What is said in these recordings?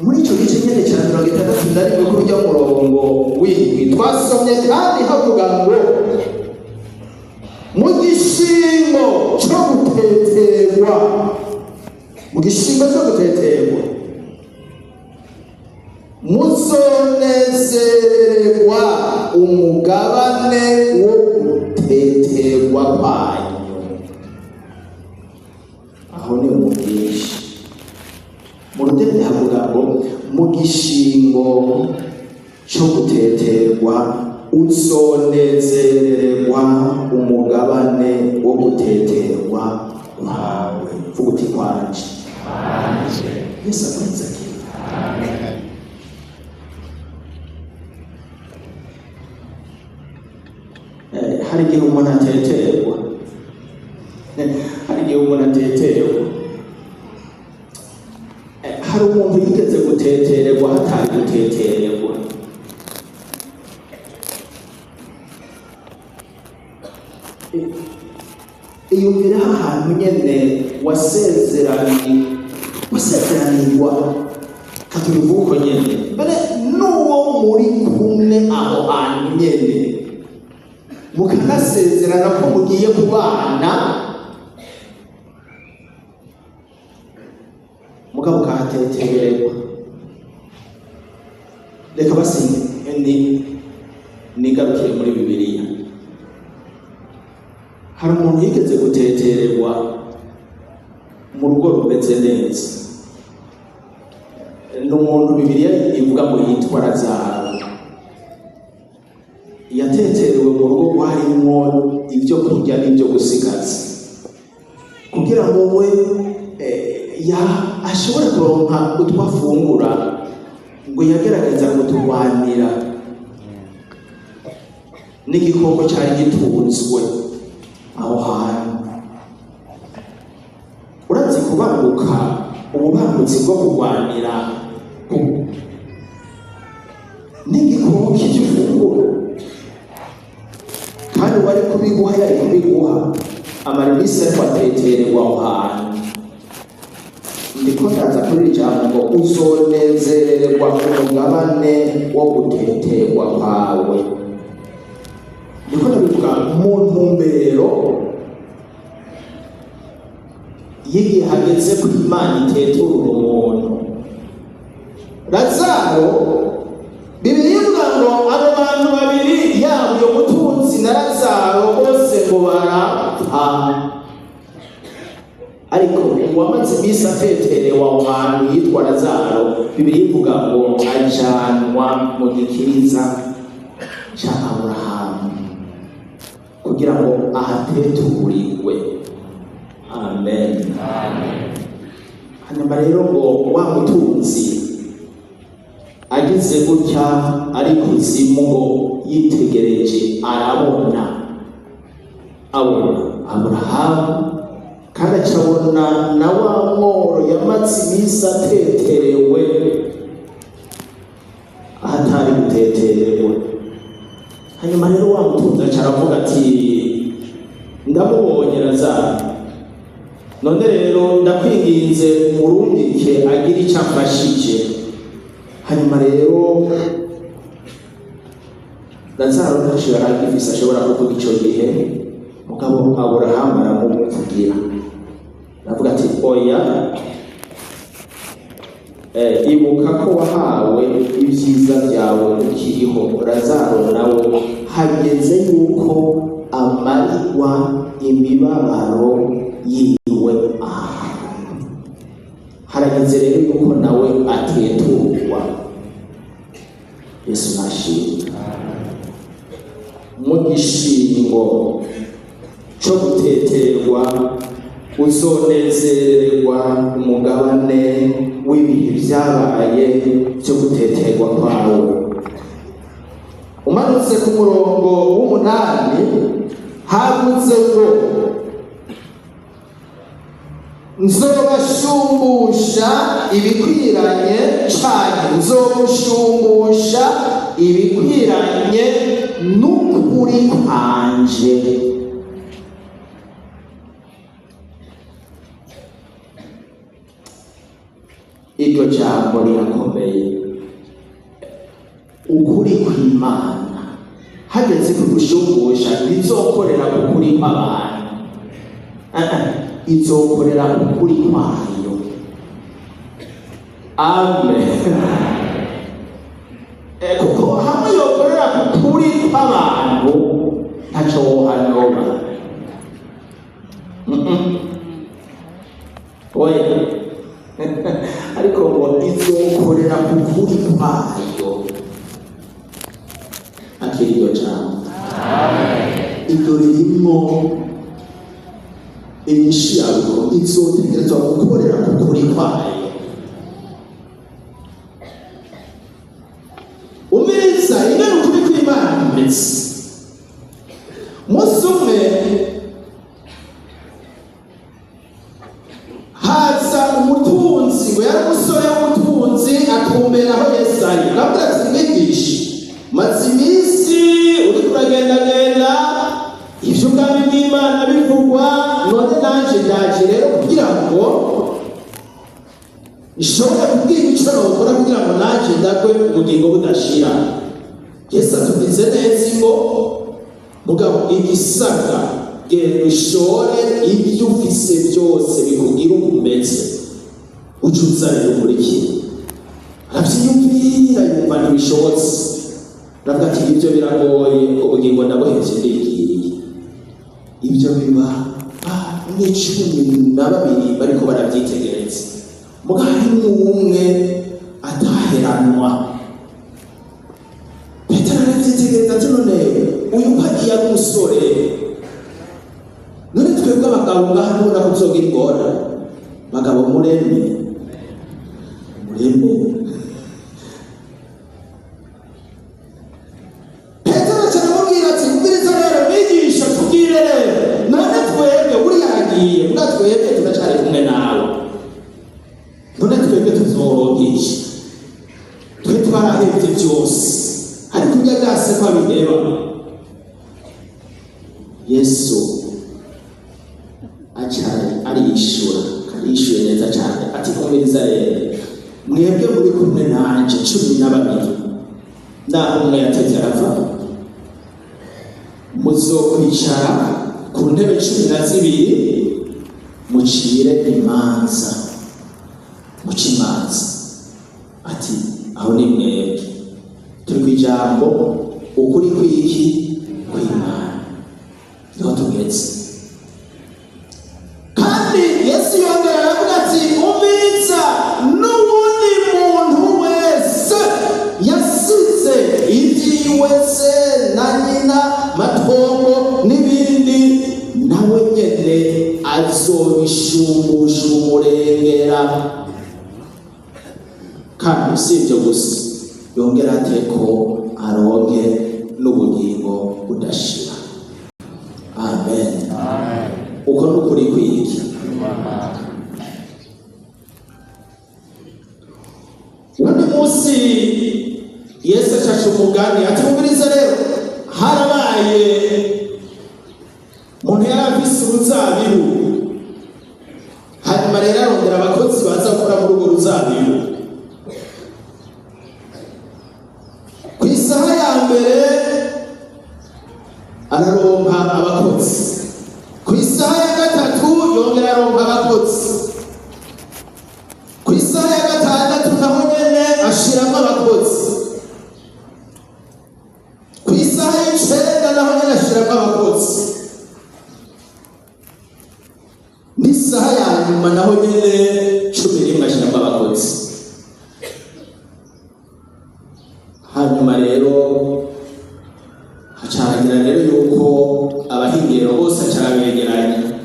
Muri icyo gice nyine cya 61 kuri ujya murongo w'indwi twasomye kandi havuga ngo mu gishingo cyo guteterwa, mu gishingo cyo guteterwa muzonezererwa umugabane wo guteterwa kwanyu. Aho ni mu bwinshi. Mu rudende havuga ngo mu gishingo cyo guteterwa uzonezererwa umugabane wo guteterwa kwawe. Vuga uti kwanje. Yesu akwenzakira. Hari igihe umuntu ateterwa, hari igihe umuntu ateterwa. Hari umuntu yigeze gutetererwa hatari gutetererwa. Iyumvire ahantu nyene wasezeranirwa katubivuga uko nyene, mbere n'uwo muri kumwe aho hantu nyene mukanasezerana ko mugiye kubana, mugabo ukahatetererwa. Reka basi nigarukire muri Bibiliya. Hari umuntu yigeze gutetererwa mu rugo rumeze neza. Ni umuntu Bibiliya ivuga ngo yitwa Lazaro. Yateterewe mu rugo rwarimwo ibyo kurya n'ibyo gusigaza, kugira ngo we ashobore kuronka utwo afungura, ngo yagerageza kuturwanira n'igikoko cyari gitunzwe aho hantu. Urazi kubanguka, ububangutsi bwo kurwanira n'igikoko icyo ufungura, kandi wari kubiguha yari kubiguha. Amara iminsi ariko atetererwa aho hantu. Ndiko ndaza kuri iri jambo ngo uzonezererwa umugabane wo guteterwa kwawe. Ndiko ndabivuga mu ntumbero y'igihe hageze ko Imana iteturura umuntu. Lazaro, Bibiliya ivuga ngo abo bantu babiri, yaba uyo mutunzi na Lazaro, bose ngo barapfa. Ariko uwamaze iminsi ateterewe aho hantu yitwa Lazaro, Bibiliya ivuga ngo ajanwa mu gikiriza ca Aburahamu kugira ngo ahateturirwe. Amen. Hanyuma rero ngo wa mutunzi agize gutya ari kuzimu, ngo yitegereje arabona, abona Aburahamu, kandi acabona na wa mworo yamaze iminsi ateterewe ahatari gutetererwa. Hanyuma rero wa mutunzi aca aravuga ati ndamubonye Lazaro, none rero ndakwinginze murungike agire icyo amfashije. Hanyuma rero Lazaro ntacyo yari agifise ashobora kuvuga ico gihe, mugabo Aburahamu aramuvugira, aravuga ati oya, ibuka ko wahawe ibyiza byawe ukiriho, Lazaro nawe hageze yuko amarirwa imibabaro yiwe aha. Harageze rero yuko nawe ateturwa. Yesu nashimwe. Mu gishingo cyo guteterwa uzonezererwa umugabane w'ibihe byabaye byo guteterwa kwawe. Umanutse ku murongo w'umunani havuze ngo nzobashumbusha ibikwiranye canke nzogushumbusha ibikwiranye n'ukuri kwanje. Iryo jambo rirakomeye. Ukuri kw'Imana hageze kugushumbusha, ntizokorera ku kuri kw'abantu. Ah, ah, izokorera ku kuri kwayo. Amen. Kuko hamwe yokorera ku kuri kw'abantu, ntaco wohanoba. Oya, ariko ngo izokorera ku kuri kwayo. Akira iryo jambo, iryo ririmo inyishu yawe. Izotegerezwa gukorera ku kuri kwayo. Umviriza ingene ukuri kw'Imana kumeze. Umunsi umwe haza umutunzi, ngo yari umusore w'umutunzi, atumbera aho Yesu ari, aramubwira ati: "Mwigisha, maze iminsi uriko uragendagenda, ivy'ubwami bw'Imana bivugwa, none nanje ndaje rero kugira ngo nshobore kubwira ico nokora kugira ngo nanje ndagwe ubugingo budashira." Yesu atugize neza ingo, mugabo igisabwa, genda ushore ibyo ufise byose bikugira uko umeze, uce uzanira umurikire. Aravyiyumvira, yumva ntibishobotse, aravuga ati: "Ibyo biragoye, ubugingo ndabuhevye, ndigiriye." Ibyo biba 12 bariko baravyitegereza, muga harimwo umwe ataheranwa. Petero aravyitegereza ati: "None uyu ko agiye ari umusore, none twebwe abagabo ngaha ntubona ko tuzogira ingorane? Bagabo, mureme, mureme." Petero aca aramubwira ati: "Umviriza rero mwigisha, tubwire rero, none twebwe uriya aragiye, mbwa twebwe turacari kumwe nawe, none twebwe tuzoronka iki? Twe twarahevye byose, ariko urya byase ko abiheba." Yesu aca arishura, kandi yishuye neza cyane, ati: "Umviriza rero, mwebwe muri kumwe nanje 12, naho umwe yatevye arava, muzokwicara ku ntebe 12, mucire imanza, muce imanza." Ati: "Aho ni mwebwe." Turi ku ijambo ukuri kw'iki? Kw'Imana, niho tugeze. Kandi Yesu yongera aravuga ati: "Umviriza, n'uwundi muntu wese yasize ibyiwe, se na nyina, matongo n'ibindi, nawe nyene azobishumbusha umurengera. Kandi si ibyo gusa, yongera ate ko aronke n'ubugingo budashira." Amen. Uko ni ukuri kw'iki? Undi munsi Yesu acaca umugani ati: "Umviriza rero, harabaye umuntu yari afise uruzabibu, hanyuma rero arondera abakozi baza gukora muri urwo ruzabibu. Ku isaha ya mbere araronka abakozi, ku isaha ya gatatu yongera aronka abakozi, ku isaha ya gatandatu naho nyene ashiramo abakozi, ku isaha y'icenda naho nyene ashiramo abakozi, n'isaha ya nyuma naho nyene 11 ashiramo abakozi. Hanyuma rero hacaragira rero yuko abahingiro bose acarabegeranya.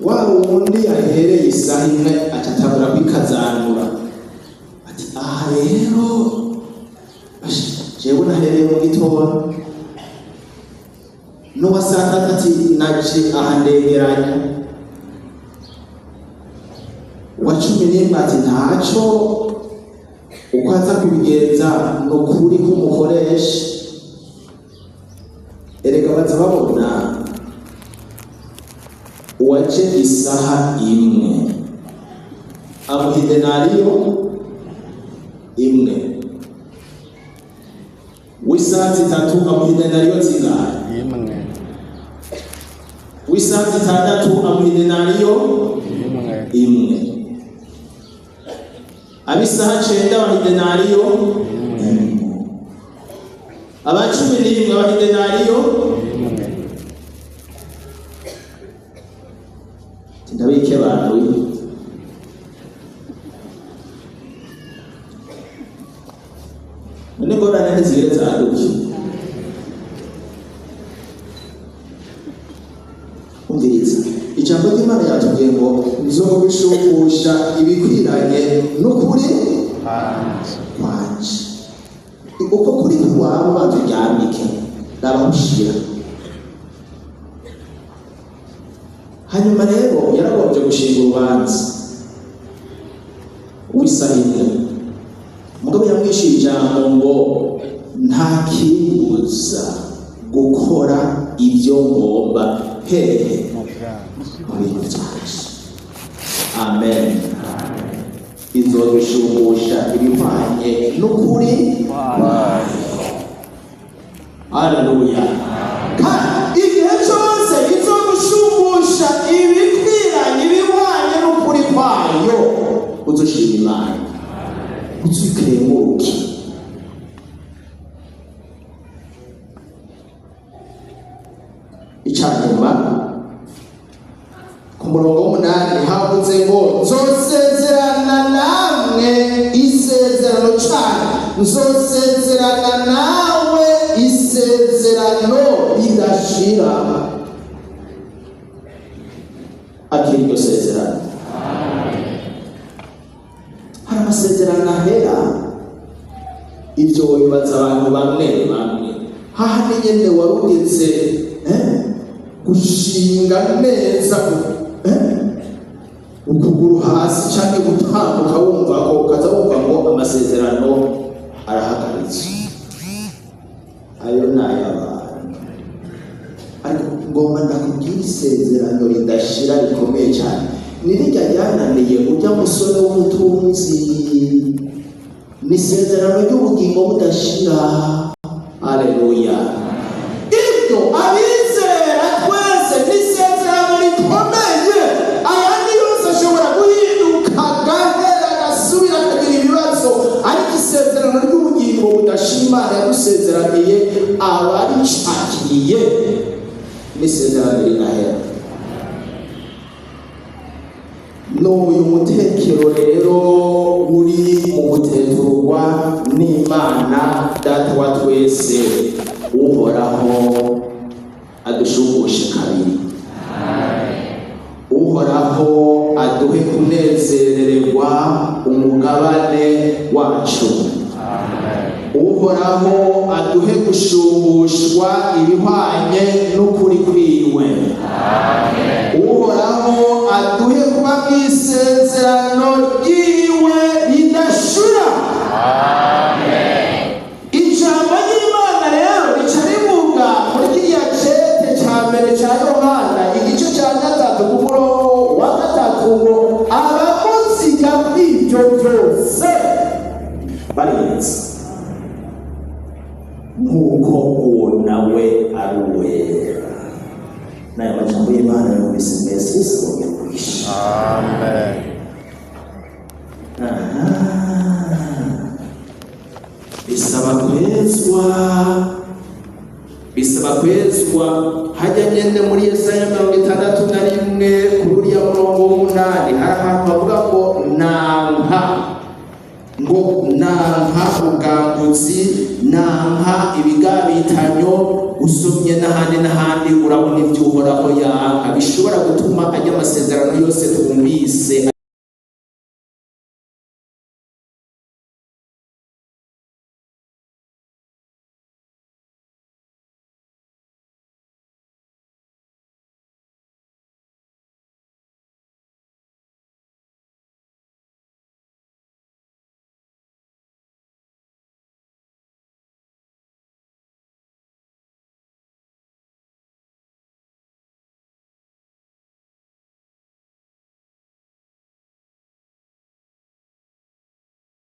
Wa wundi yahereye isaha imwe aca atangura kwikazanura ati: 'Aha rero jewe nahereye mu gitondo.' N'uwa saa tatu ati: 'Naje aha ndegeranya.' Uwa 11 ati: 'Ntaco, uko aza kubigenza ni ukuri k'umukoresha.' Erega baza babona uwaje isaha imwe amuha idenariyo." Imwe. W'isaha 3 amuha idenariyo zingahe? Imwe. W'isaha 6 amuha idenariyo Imwe. Imwe. Ab'isaha 9 baha idenariyo Imwe. Aba 11 baha idenariyo Imwe. Ndabike bantu. None ngorane ntizigere zaduke. Umviriza, ijambo ry'Imana yatubwiye ngo nzobishumbusha ibikwiranye n'ukuri kwanje. Uko kuri kwawe banza uryamike, ndabamushira. Hanyuma rero yaragombye gushinga urubanza w'isaha imwe. Mugabo yamwishyuye ijambo ngo nta kimbuza gukora ibyo ngomba hehe Mu byanje. Mu bintu byanje. Amen. Izobishumbusha ibihwanye n'ukuri Kwayo. Haleluya. Kandi igihe cyose izogushumbusha ibikwiranye ibihwanye n'ukuri kwayo, uzoshima Imana, uzikenguruke. Icyanyuma ku murongo w'umunani havuze ngo nzosezerana namwe isezerano cyane, nzosezerana nawe isezerano ridashira. Akira iryo sezerano. Hari amasezerano ahera, ibyo wibaza abantu bamwe bamwe hahandi nyene wari ugeze gushinga neza ukuguru hasi canke gutambuka, wumva ko ukaza wumva ngo amasezerano arahagaritse. Ayo ni ay'abantu. Ariko ngomba ndakubwira isezerano ridashira rikomeye cyane, ni rirya ryananiye ujya musore w'umutunzi, ni isezerano ry'ubugingo budashira. Haleluya. Ibyo abizera twese ni isezerano rikomeye. Ayandi yose ashobora guhinduka agahera agasubira akagira ibibazo, ariko isezerano ry'ubugingo budashira Imana yadusezeraniye abaricakiye n'isezerano ridahera. N'uyu mutekero rero uri mu guteturwa n'Imana Data wa twese, Uhoraho adushumbushe kabiri. Uhoraho aduhe kunezererwa umugabane wacu. Uhoraho aduhe gushumbushwa ibihwanye n'ukuri kwiwe. Uhoraho aduhe kuba mu isezerano ryiwe ridashira. Ijambo ry'Imana rero rica rivuga muri kiriya cete ca mbere ca Yohana igice ca 3 ku murongo wa 3 ngo abamuziga kw'ibyo byose barenze nk'uko uwo nawe ari uwera. N'ayo majambo y'Imana yumvise mwese, Yesu kwisha. Amen. Bisaba kwezwa, bisaba kwezwa. Hajya nyene muri Yesaya 61 kuri uriya murongo w'umunani hari ahantu bavuga ngo nanka, ngo nanka ubwambuzi, nanka ibigabitanyo. Usomye n'ahandi n'ahandi urabona ibyo Uhoraho yanka bishobora gutuma ajya amasezerano yose twumvise.